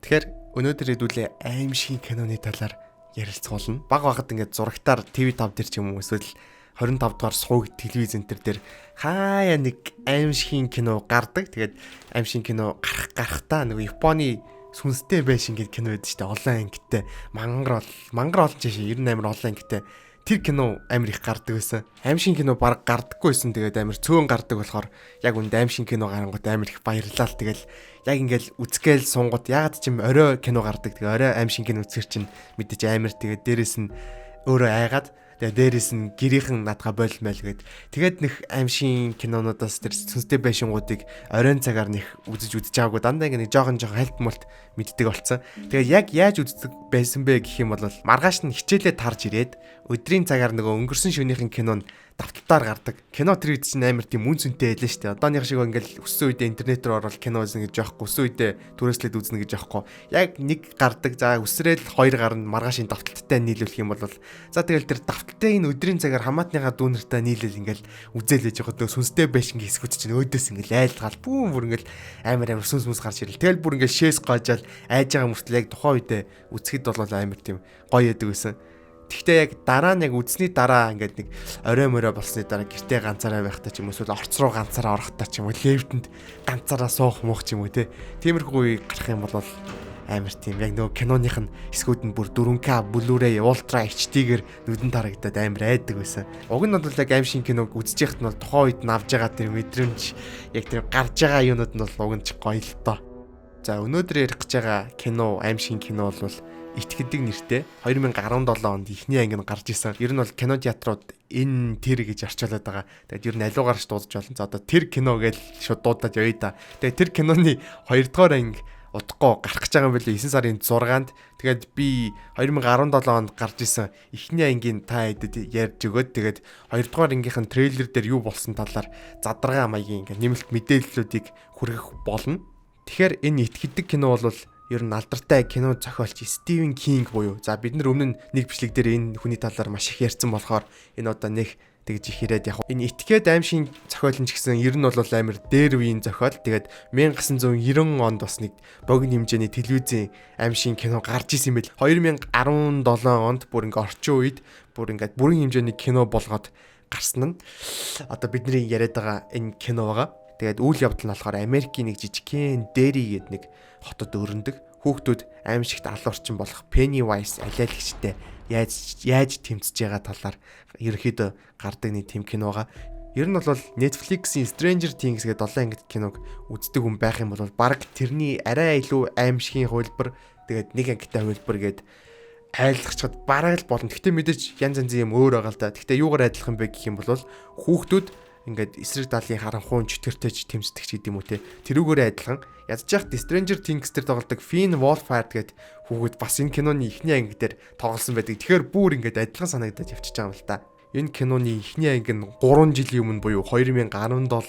Тэгэхээр өнөөдөр хэдүүлээ аймшгийн киноны талаар ярилцгаулна. Баг багад ингээд зурагтаар TV5 дээр ч юм уу эсвэл 25 дугаар сууг телевиз энэ дээр хаяа нэг аймшгийн кино гардаг. Тэгээд аймшгийн кино гарах гарахтаа нөгөө Японы сүнстэй байшин гэдэг кино байдаг шүү дээ. Олон ангитай мангар мангар олон чиш 98 олон ангитай тэр кино амар их гардаг байсан. Аймшгийн кино баг гардаггүй байсан. Тэгээд амар цөөн гардаг болохоор яг үнд аймшгийн кино гарангууд амар их баярлал. Тэгэл яг ингээл үзгээл сунгууд ягаад ч юм орой кино гардаг. Тэгээ орой аймшгийн кино үзэхэр чинь мэдээж амар, тэгээд дээрэс нь өөрөө айгаад, тэгээ дээрэс нь гэрийнхэн наадгаа болмойл гээд тэгээд нэх аймшгийн кинонуудаас тэр сүнстэй байшингуудыг оройн цагаар нэх үзэж үзэж байгаагүй, дандаа ингээ нэг жоохон жоохон хальт мулт мэддэг болцсон. Тэгээд яг яаж үздэг байсан бэ гэх юм бол маргааш нь хичээлээ тарж ирээд өдрийн цагаар нөгөө өнгөрсөн шөнийхэн кинонд давталтаар гардаг. Кино тэр үед чинь амар тийм үн цэнтэй байлаа шүү дээ. Одооных шиг ингээл өссөн үедээ интернет рүү орвол кино үзнэ гэж яахгүй, өссөн үедээ түрээслээд үзнэ гэж яахгүй. Яг нэг гардаг. За, өсрөөл хоёр гарна, маргаашийн давталттай нийлүүлэх юм бол за, тэгэл тэр давталтыг энэ өдрийн цагаар хамаатныхаа дүүнертэй нийлэл ингээл үзэл байж байгаа. Сүнстэй байшингийн хэсгүүд чинь өөдөөс ингээл айлгаал бүүн бүр ингээл амар амар сүнс мүс гарч ирэл. Тэгэл бүр ингээл шээс гоожаал айж байгаа мөртлөө яг тухайн үедээ үзэхэд бол амар тийм гоё яадаг байсан. Тэгтээ яг дараа нь, яг үзсний дараа ингээд нэг орой морой болсны дараа гэртээ ганцаараа байхдаа ч юм уу, эсвэл орц руу ганцаараа орохдоо ч юм уу, лефтэнд ганцаараа суух муух ч юм уу те. Тиймэрхүү үе гарах юм бол амар тийм яг нөгөө киноных нь хэсгүүд нь бүр 4K Blu-ray Ultra HD-гээр нүдэн тарагдаад амар айдаг байсан. Уг нь бол яг аймшгийн киног үзэж яхад нь бол тухайн үед нь авж байгаа тэр мэдрэмж, яг тэр гарч байгаа юунууд нь бол уг нь ч гоё л доо. За, өнөөдөр ярих гэж байгаа кино, аймшгийн кино бол Итгэдэг нэртэй 2017 онд эхний анги нь гарч исэн. Ер нь бол кино театрууд энэ тэр гэж орчуулад байгаа. Тэгээд ер нь аливаагаар ч дуудаж болно. За, одоо тэр кино гэж шууд дуудаад явъя да. Тэгээд тэр киноны 2 дугаар анги удахгүй гарах гэж байгаа юм билээ, 9 сарын 6-нд. Тэгээд би 2017 онд гарч исэн эхний ангийн та хэдэд ярьж өгөөд, тэгээд 2 дугаар ангийнх нь трейлер дээр юу болсон талаар задаргаа маягийн ингээ нэмэлт мэдээллүүдийг хүргэх болно. Тэгэхээр энэ Итгэдэг кино бол ер нь алдартай кино зохиолч Стивен Кинг буюу, за, бид нар өмнө нь нэг бичлэг дээр энэ хүний талаар маш их ярьсан болохоор энэ одоо нэг тэгж их яриад яг энэ Итгээд аймшгийн зохиол нь ч гэсэн ер нь бол амар дээр үеийн зохиол. Тэгээд 1990 онд бас нэг богино хэмжээний телевизийн аймшгийн кино гарч исэн юм байл. 2017 онд бүр ингээ орчин үед бүр ингээд бүрэн хэмжээний кино болгоод гарсан нь одоо бидний яриад байгаа энэ кино байгаа. Тэгээд үйл явдал нь болохоор Америкийн нэг жижигхэн Дери гэдэг нэг хотод өрнөдөг. Хүүхдүүд аимшигт алуурчин болох Pennywise алиалагчтай яаж яаж тэмцэж байгаа талаар ерөнхийдөө гардаг нэг тийм кино байгаа. Ер нь бол Netflix-ийн Stranger Things гэдэг 7 ангит киног үздэг хүн байх юм бол баг тэрний арай илүү аимшигын хувилбар, тэгээд нэг ангитай хувилбар гээд айлгачхад бараг л болно. Гэхдээ мэдээж янз янзын юм өөр байгаа л да. Гэхдээ юугаар адилхан бэ гэх юм бол хүүхдүүд ингээд эсрэг талын харанхуйн чөтгөртэй ч тэмцдэг ч гэдэм үү те. Тэрүүгээрээ адилхан. Ядж яхад Stranger Things дээр тоглодог Finn Wolfhard гэдэг хүүхэд бас энэ киноны эхний анги дээр тоглосон байдаг. Тэгэхээр бүр ингээд адилхан санагдаж явчихж байгаа юм л та. Энэ киноны эхний анги нь 3 жилийн өмнө буюу 2017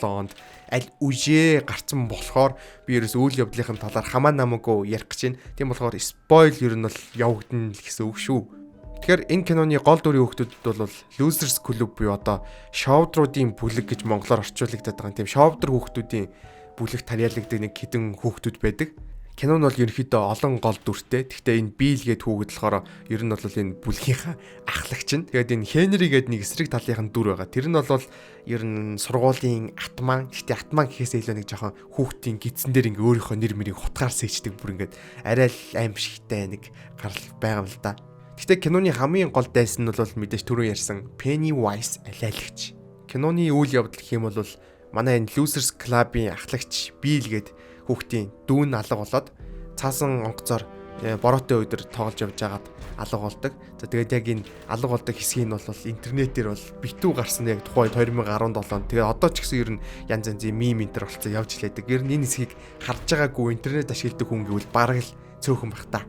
онд аль үжээ гарцсан болохоор би ерөөс үйл явдлын талаар хамаа намаагүй ярих гэж байна. Тийм болохоор spoil ер нь бол явагдана л гэсэн үг шүү. Тэгэхээр энэ киноны гол дүрийн хүүхдүүдэд бол Losers Club буюу одоо шовдруудын бүлэг гэж монголоор орчуулагдаад байгаа. Тийм шовдор хүүхдүүдийн бүлэг тарьяалагддаг нэг хэдэн хүүхдүүд байдаг. Кино нь бол ерөнхийдөө олон гол дүртэй. Гэхдээ энэ Билл гээд хүүхэд болохоор ер нь бол энэ бүлгийнхаа ахлагч нь. Тэгээд энэ Хенри гээд нэг эсрэг талынхын дүр байгаа. Тэр нь бол ер нь сургуулийн атман. Гэхдээ атман гэхээс илүү нэг жоохон хүүхдийн гидсэн дээр ингээ өөрийнхөө нэр мэрийг хутгаар сээчдэг, бүр ингээд арай л аимшигтай нэг гарал байгаа юм л да. Гэхдээ киноны хамгийн гол дайсан нь бол мэдээж түрүү ярьсан Pennywise алиалагч. Киноны үйл явдал гэх юм бол манай энэ Losers Club-ын ахлагч Bill гээд хүүхдийн дүүн алга болоод цаасан онгоцоор бороотой өдөр тоглож явж байгаад алга болдог. За, тэгээд яг энэ алга болдог хэсгийг нь бол интернетээр бол битүү гарсан яг тухайн 2017 онд. Тэгээд одоо ч гэсэн ер нь янз янзын meme энэ төр болцсон явж лээдэг. Ер нь энэ хэсгийг харж байгаагүй интернет ашигладаг хүн гэвэл бараг л цөөхөн бах та.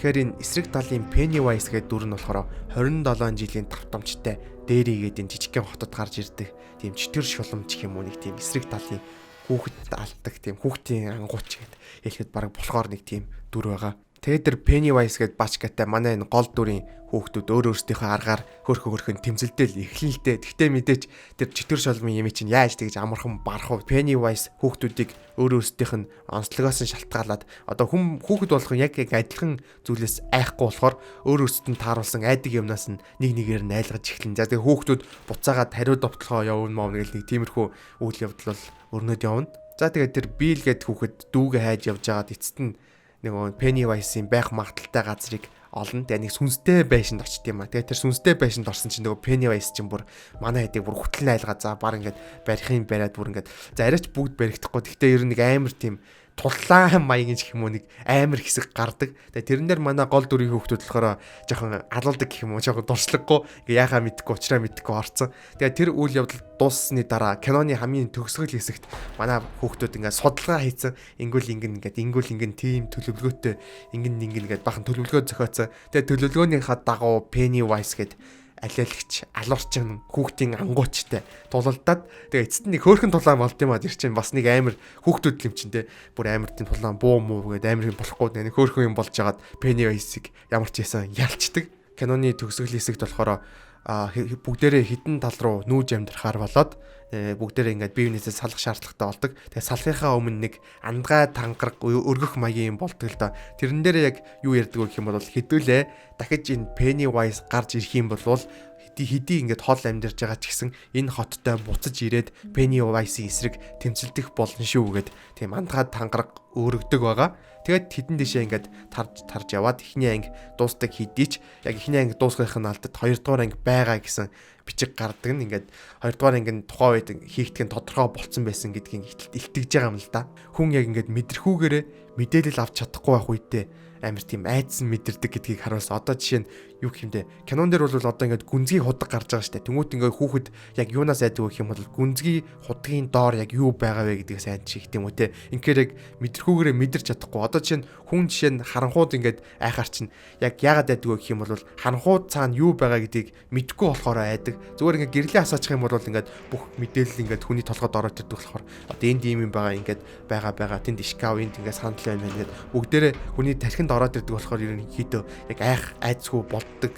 Тэгэхээр энэ эсрэг талын Pennywise гэдэг дүр нь болохоор 27 жилийн давтамжтай дээрийгээд энэ жижигхэн хотод гарч ирдэг. Тийм чөтгөр шуламч гэх юм уу, нэг тийм эсрэг талын хүүхэд алдаг тийм хүүхдийн ангууч гэд хэлэхэд бараг болохоор нэг тийм дүр байгаа. Тэгээд тэр Pennywise гээд бачкатай манай энэ гол дүрийн хүүхдүүд өөр өөрсдийнхөө аргаар хөөрхөн хөөрхөн тэмцэлдэл эхлэн л дээ. Тэгтээ мэдээч тэр чөтгөр шолмын юм чинь яаж тэгж амархан барах вэ? Pennywise хүүхдүүдийг өөр өөрсдийнх нь онцлогоос нь шалтгаалаад одоо хүм хүүхэд болгон яг яг адилхан зүйлээс айхгүй болохоор өөр өөрсдөд нь тааруулсан айдаг юмнаас нь нэг нэгээр нь айлгаж эхлэн. За тэгээ хүүхдүүд буцаагаад хариу довтлогоо явна маа гэл нэг тиймэрхүү үйл явдал бол өрнөд явна. За тэгээ тэр Bill гэдэг хүүхэд дүүгээ хайж явж байгаад эцэст нь нөгөө Pennywise-ийн байх магадaltaй газрыг олно. Тэгээ нэг сүнстэй байшинд очт юм а. Тэгээ тэр сүнстэй байшинд орсон чинь нөгөө Pennywise чинь бүр манай хэдийг бүр хөтлөн айлгаа за баг ингээд барихын бариад бүр ингээд за арайч бүгд баригдахгүй. Гэхдээ ер нь нэг амар тийм туллаан маягийн ч гэх юм уу нэг амар хэсэг гардаг. Тэгээ тэрэн дээр манай гол дүрийн хүүхдүүд болохоор жоохон алуулдаг гэх юм уу, жоохон дуршлаггүй ингээ яхаа мэдхгүй уучраа мэдхгүй орцсон. Тэгээ тэр үйл явдал дууссаны дараа киноны хамгийн төгсгөл хэсэгт манай хүүхдүүд ингээ судалгаа хийцэн. Ингүүл ингэн ингээд ингүүл ингэн тийм төлөвлөгөөтэй ингэн ингэн ингээд бахан төлөвлөгөө зохиоцсон. Тэгээ төлөвлөгөөнийхаа дагуу Pennywise гээд алиалагч алуурчин хүүхдийн ангуучтай тулалдаад тэгээ эцэст нь нэг хөөрхөн тулаан болд юм а. Тэр чинь бас нэг амар хүүхдүүд юм чинь те бүр амар тийм тулаан буу муу гэдэг амар юм болохгүй нэг хөөрхөн юм болж хагаад Pennywise-ыг ямар ч байсан ялчдаг. Киноны төгсгөл хэсэгт болохоор бүгдээрээ хідэн тал руу нүүж амьдрахаар болоод бүгдээрээ ингээд бие биенээсээ салах шаардлагатай болдог. Тэгээ салахынхаа өмнө нэг андгай тангараг өргөх маягийн юм болдог л доо. Тэрэн дээр яг юу ярьдаг вэ гэх юм бол хэдүүлээ дахиж энэ Pennywise гарч ирэх юм бол хэдий хэдий ингээд хол амьдарч байгаа ч гэсэн энэ хоттой буцаж ирээд Pennywise-ийн эсрэг тэмцэлдэх болно шүү гэд тийм андгай тангараг өргөдөг байгаа. Тэгээд тэдэн дэшээ ингээд тарж тарж яваад эхний анги дуустдаг хэдий ч яг эхний анги дуусгах нь алдад хоёрдугаар анги байгаа гэсэн бичиг гардаг нь ингээд хоёрдугаар анги нь тухайн үед хийгдэх нь тодорхой болцсон байсан гэдгийг илтгэж байгаа юм л да. Хүн яг ингээд мэдрэхүүгээрээ мэдээлэл авч чадахгүй байх үедээ амар тийм айдсан мэдэрдэг гэдгийг харуулсан. Одоо жишээ нь юу гэх юм бэ? Кинон дээр бол одоо ингээд гүнзгий худаг гарч байгаа шүү дээ. Тэнгүүт ингээд хүүхэд яг юунаас айдаг вэ гэх юм бол гүнзгий худгийн доор яг юу байгаа вэ гэдгээс айд шиг юм уу те. Инхээр яг мэдрэхүүгээрээ мэдэрч чадахгүй. Одоо жишээ нь хүн жишээ нь харанхууд ингээд айхаар чинь яг яагаад айдаг вэ гэх юм бол харанхууд цаана юу байгаа гэдгийг мэдэхгүй болохоор айдаг. Зүгээр ингээд гэрлийн асаачих юм бол ингээд бүх мэдээлэл ингээд хүний толгойд ороод ирдэг болохоор одоо энд ийм юм байгаа ингээд байгаа байгаа тэнд шкаф энд ингээд сандал байна ингээд бүгдээрээ хүний тархинд ороод ирдэг болохоор ерөнхийдөө яг айх айцгүй болдог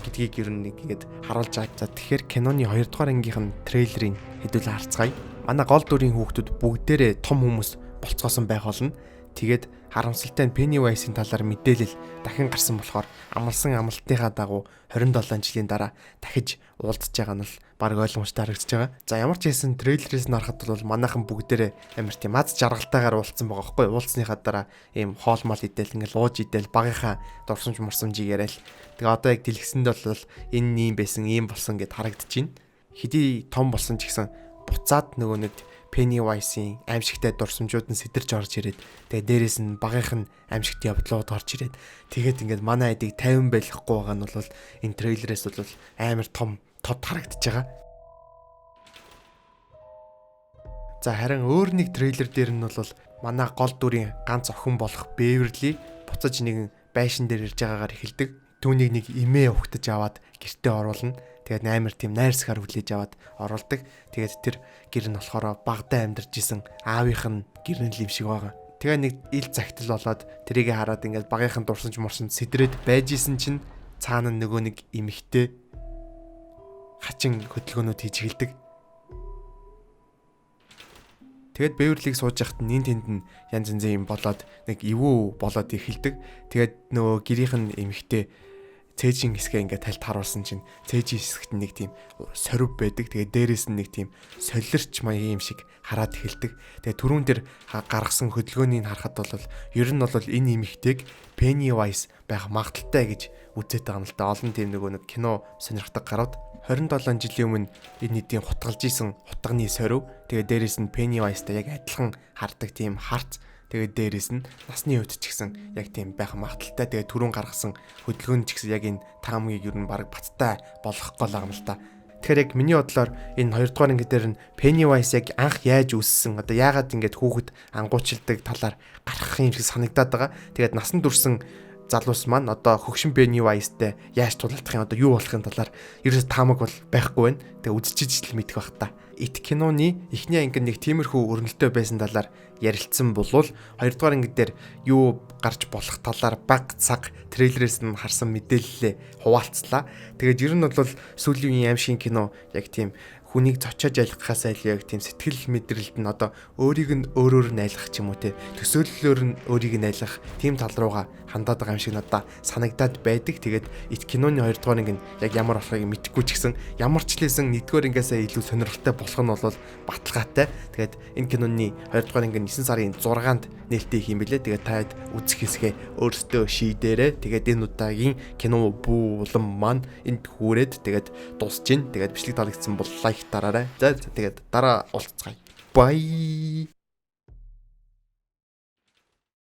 гэдгийг ер нь нэг ингээд харуулж байгаа. За тэгэхээр киноны 2 дугаар ангийнх нь трейлерыг хэдүүлээ харцгаая. Манай гол дүрийн хүүхдүүд бүгдээрээ том хүмүүс болцгоосон байх болно. Тэгээд харамсалтай нь Pennywise-ийн талаар мэдээлэл дахин гарсан болохоор амлсан амлалтынхаа дагуу 27 жилийн дараа дахиж уулзж байгаа нь л баг ойлгомжтой харагдаж байгаа. За ямар ч байсан трейлерээс нь харахад бол манайхан бүгдээрээ амар тийм аз жаргалтайгаар уулзсан байгаа байхгүй юу? Уулзсныхаа дараа ийм хоол мал идэл ингээл ууж идэл багийнхаа дурсамж мурсамжийг яриад. Тэгээ одоо яг дэлгэсэнд бол энэ ийм байсан, ийм болсон гэд харагдаж байна. Хэдий том болсон ч гэсэн буцаад нөгөө нэг Pennywise-ийн аимшигтай дурсамжууд нь сэтэрч орж ирээд тэгээ дээрэс нь багийнх нь аимшигт явдлууд орж ирээд тэгээд ингээд манай эдийг 50 байлгахгүй байгаа нь бол энэ трейлерээс бол амар том тод харагдаж байгаа. За харин өөр нэг трейлер дээр нь бол манай гол дүрийн ганц охин болох Beverly буцаж нэгэн байшин дээр ирж байгаагаар эхэлдэг. Түүнийг нэг эмээ ухтаж аваад гэртээ оруулна. Тэгээд амар тийм найрсгаар хүлээж аваад оруулдаг. Тэгээд тэр гэр нь болохоор багадаа амьдарч исэн аавынх нь гэр нь л юм шиг байгаа. Тэгээ нэг ил загтал болоод тэрийг хараад ингээд багийнхан дурсамж мурсамж сэтрээд байж исэн чинь цаана нөгөө нэг эмэгтэй хачин хөдөлгөөнүүд хийж эхэлдэг. Тэгээд Беверлиг сууж яхад нин тэнд нь янз янзын юм болоод нэг эвүү болоод эхэлдэг. Тэгээд нөгөө гэрийнх нь эмэгтэй цээжин хэсгээ ингээд тальд харуулсан чинь цээжин хэсэгт нэг тийм сорив байдаг. Тэгээд дээрээс нь нэг тийм солирч маягийн юм шиг хараад эхэлдэг. Тэгээд түрүүн дээр гаргасан хөдөлгөөнийг харахад бол ер нь бол энэ эмэгтэйг Pennywise байх магадaltaй гэж үзээд байгаа юм л да. Олон тийм нөгөө нэг кино сонирхдаг гарууд 27 жилийн өмнө энэ эдийн хутгалж исэн хутганы сорив. Тэгээд дээрээс нь Pennywise-тай яг адилхан хардаг тийм харц. Тэгээд дээрээс нь насны хувьд ч гэсэн яг тийм байх магадaltaй. Тэгээд түрүүн гаргасан хөдөлгөөн ч гэсэн яг энэ таамгийг ер нь баг баттай болгох гол юм л да. Тэгэхээр яг миний бодлоор энэ 2 дугаар анги дээр нь Pennywise яг анх яаж үүссэн, одоо яагаад ингэж хүүхэд ангуучилдаг талаар гарах юм шиг санагдаад байгаа. Тэгээд насан турсан залуус маань одоо хөгшин Pennywise-тэй яаж тулалдах юм, одоо юу болохын талаар ерөөсө таамаг бол байхгүй байна. Тэгээ үзчихэж л мэдэх бах та. It киноны эхний анги нэг тиймэрхүү өрнөлтөө байсан талаар Ярилцсан болвол 2 дугаар анги дээр юу гарч болох талаар баг цаг трейлерээс нь харсан мэдээллээ хуваалцлаа. Тэгээд ер нь бол сүүлийн үеийн аимшигын кино яг тийм хүнийг цочоож айлгахаас илүү яг тийм сэтгэл мэдрэлд нь одоо өөрийг нь өөрөөр нь айлгах ч юм уу те, төсөөллөөр нь өөрийг нь айлгах тийм тал руугаа хандаад байгаа юм шиг надад санагдаад байдаг. Тэгээд It киноны 2 дугаар анги нь яг ямар болохыг мэдэхгүй ч гэсэн ямар ч лээсэн 1-р ангиасаа илүү сонирхолтой болох нь бол баталгаатай. Тэгээд энэ киноны 2 дугаар анги нь 9 сарын 6-нд нээлттэй их юм билээ. Тэгээд таад үзэх хэсгээ өөрсдөө шийдээрэй. Тэгээд энэ удаагийн кино бүү улам маань энд хүрээд тэгээд дуусч гин. Тэгээд бичлэг таалагдсан бол like дараарай. За, тэгээд дараа уулзцгаая. Bye.